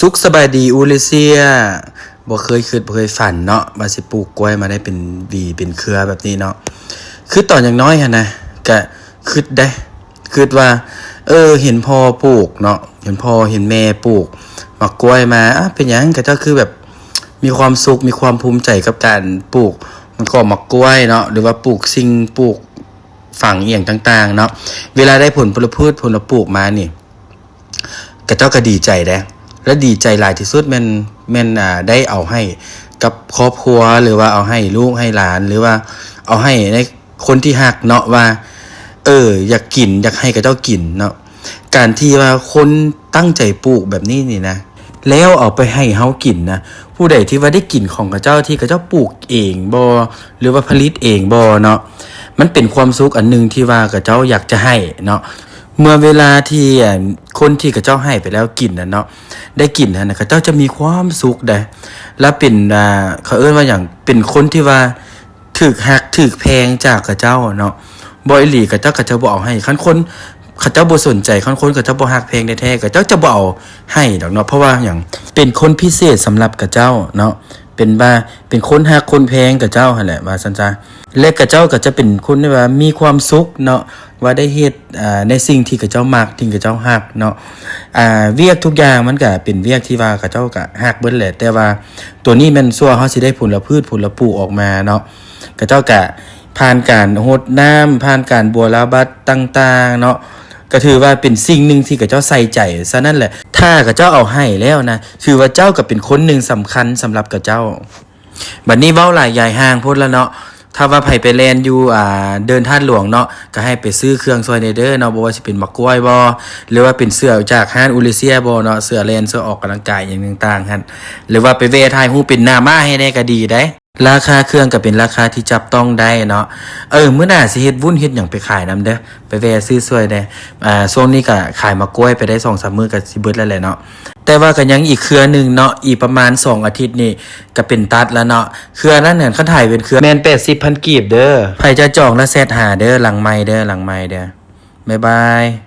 ສຸກສະບາຍດີອູລິເຊຍ. ບໍ່ເຄີຍຄິດບໍ່ເຄີຍຝັນເນາະ ວ່າຊິປູກກ້ວຍມາໄດ້ເປັນຫວີເປັນເຄືອແບບນີ້ເນາະ. ຄືຕອນຍັງນ້ອຍຫັ້ນນະ ກະຄິດເດ້ ຄິດວ່າ ເອີ ເຫັນພໍ່ປູກເນາະ ເຫັນພໍ່ເຫັນແມ່ປູກໝາກກ້ວຍມາ ອາ ເປັນຫຍັງເຂົາເຈົ້າຄືແບບມີຄວາມສຸກ ມີຄວາມພູມໃຈກັບການປູກໝາກກ້ວຍເນາະ ຫຼືວ່າປູກສິ່ງ ປູກຝັງອີ່ຫຍັງຕ່າງໆເນາະ. ເວລາໄດ້ຜົນ ຜົນລະພືດ ຜົນລະປູກມານີ້ ເຂົາເຈົ້າກໍດີໃຈເດ້ ແລະ ດີໃຈຫຼາຍທີ່ສຸດແມ່ນ ແມ່ນ ອ່າ ໄດ້ເອົາໃຫ້ກັບຄອບຄົວ ຫຼືວ່າເອົາໃຫ້ລູກໃຫ້ຫຼານ ຫຼືວ່າເອົາໃຫ້ໃນຄົນທີ່ຮັກເນາະ ວ່າ ເອີ ຢາກກິນ ຢາກໃຫ້ເຂົາເຈົ້າກິນເນາະ. ການທີ່ວ່າຄົນຕັ້ງໃຈປູກແບບນີ້ນີ້ນະ ແລ້ວເອົາໄປໃຫ້ເຮົາກິນນະ ຜູ້ໃດທີ່ວ່າໄດ້ກິນຂອງເຂົາເຈົ້າ ທີ່ເຂົາເຈົ້າປູກເອງບໍ ຫຼືວ່າຜະລິດເອງບໍເນາະ ມັນເປັນຄວາມສຸກອັນໜຶ່ງທີ່ວ່າເຂົາເຈົ້າຢາກຈະໃຫ້ເນາະ. ເມື່ອເວລາທີ່ ອັນ ຄົນທີ່ເຂົາເຈົ້າໃຫ້ໄປແລ້ວກິນນັ້ນເນາະ ໄດ້ກິນຫັ້ນນະ ເຂົາເຈົ້າຈະມີຄວາມສຸກເດ້ ແລະ ເປັນ ອ່າ ເຂົາເອີ້ນວ່າຫຍັງ ເປັນຄົນທີ່ວ່າຖືກຮັກຖືກແພງຈາກເຂົາເຈົ້າເນາະ. ບໍ່ອີ່ຫຼີ ເຂົາເຈົ້າກໍຈະບໍ່ເອົາໃຫ້ ຄັນຄົນເຂົາເຈົ້າບໍ່ສົນໃຈ ຄັນຄົນເຂົາເຈົ້າບໍ່ຮັກແພງແທ້ໆ ເຂົາເຈົ້າຈະບໍ່ເອົາໃຫ້ດອກເນາະ. ເພາະວ່າຫຍັງ ເປັນຄົນພິເສດສຳລັບເຂົາເຈົ້າເນາະ ເປັນວ່າ ເປັນຄົນຮັກຄົນແພງເຂົາເຈົ້າຫັ້ນແຫຼະ ວ່າຊັ້ນຊະ. ແລະ ເຂົາເຈົ້າກໍຈະເປັນຄົນທີ່ວ່າມີຄວາມສຸກເນາະ ວ່າໄດ້ເຮັດ ອ່າ ໃນສິ່ງທີ່ເຂົາເຈົ້າມັກ ທີ່ເຂົາເຈົ້າຮັກເນາະ. ອ່າ ວຽກທຸກຢ່າງມັນກະເປັນວຽກທີ່ວ່າເຂົາເຈົ້າກະຮັກເບິດແຫຼະ ແຕ່ວ່າໂຕນີ້ແມ່ນຊົ່ວເຮົາຊິໄດ້ຜົນລະພືດຜົນລະປູກອອກມາເນາະ. ເຂົາເຈົ້າກະຜ່ານການຫົດນ້ຳ ຜ່ານການບົວລະບັດຕ່າງໆເນາະ ກະຖືວ່າເປັນສິ່ງໜຶ່ງທີ່ເຂົາເຈົ້າໃສ່ໃຈ. ສະນັ້ນແຫຼະ ຖ້າເຂົາເຈົ້າເອົາໃຫ້ແລ້ວນະ ຖືວ່າເຈົ້າກະເປັນຄົນໜຶ່ງສຳຄັນສຳລັບເຂົາເຈົ້າ. ບັດນີ້ເວົ້າຫຼາຍຢາຍຫ່າງໂພດລະເນາະ. ຖ້າວ່າໃຜໄປແລ່ນຢູ່ ອ່າ ເດີ່ນທາດຫຼວງເນາະ ກໍໃຫ້ໄປຊື້ເຄື່ອງຊ່ອຍແດ່ເດີເນາະ ບໍ່ວ່າຊິເປັນໝາກກ້ວຍບໍ ຫຼືວ່າເປັນເສື້ອຈາກຮ້ານອູລິເຊຍບໍເນາະ ເສື້ອແລ່ນ ເສື້ອອອກກຳລັງກາຍຫຍັງຕ່າງໆຫັ້ນ ຫຼືວ່າໄປແວ່ຖ່າຍຮູບເປັນໜ້າມ້າໃຫ້ແດ່ກໍດີໄດ໋. ລາຄາເຄື່ອງກໍເປັນລາຄາທີ່ຈັບຕ້ອງໄດ້ເນາະ. ເອີ ມື້ໜ້າຊິເຮັດວຸ້ນເຮັດຫຍັງໄປຂາຍນຳເດີ້ ໄປແວ່ຊື້ຊ່ວຍແດ່. ອ່າ ຊ່ວງນີ້ກໍຂາຍໝາກກ້ວຍໄປໄດ້ສອງສາມມື້ກໍຊິເບິດແລ້ວແຫຼະເນາະ. ແຕ່ວ່າກໍຍັງອີກເຄືອໜຶ່ງເນາະ ອີກປະມານສອງອາທິດນີ້ກໍເປັນຕັດແລ້ວເນາະ. ເຄືອນັ້ນຫັ້ນ ຄັນຖ່າຍເປັນເຄືອແມ່ນແປດສິບພັນກີບເດີ້. ໃຜຈະຈອງລະແຊັດຫາເດີ້ ຫຼັງໄມເດີ້ ຫຼັງໄມເດີ້. ບາຍບາຍ.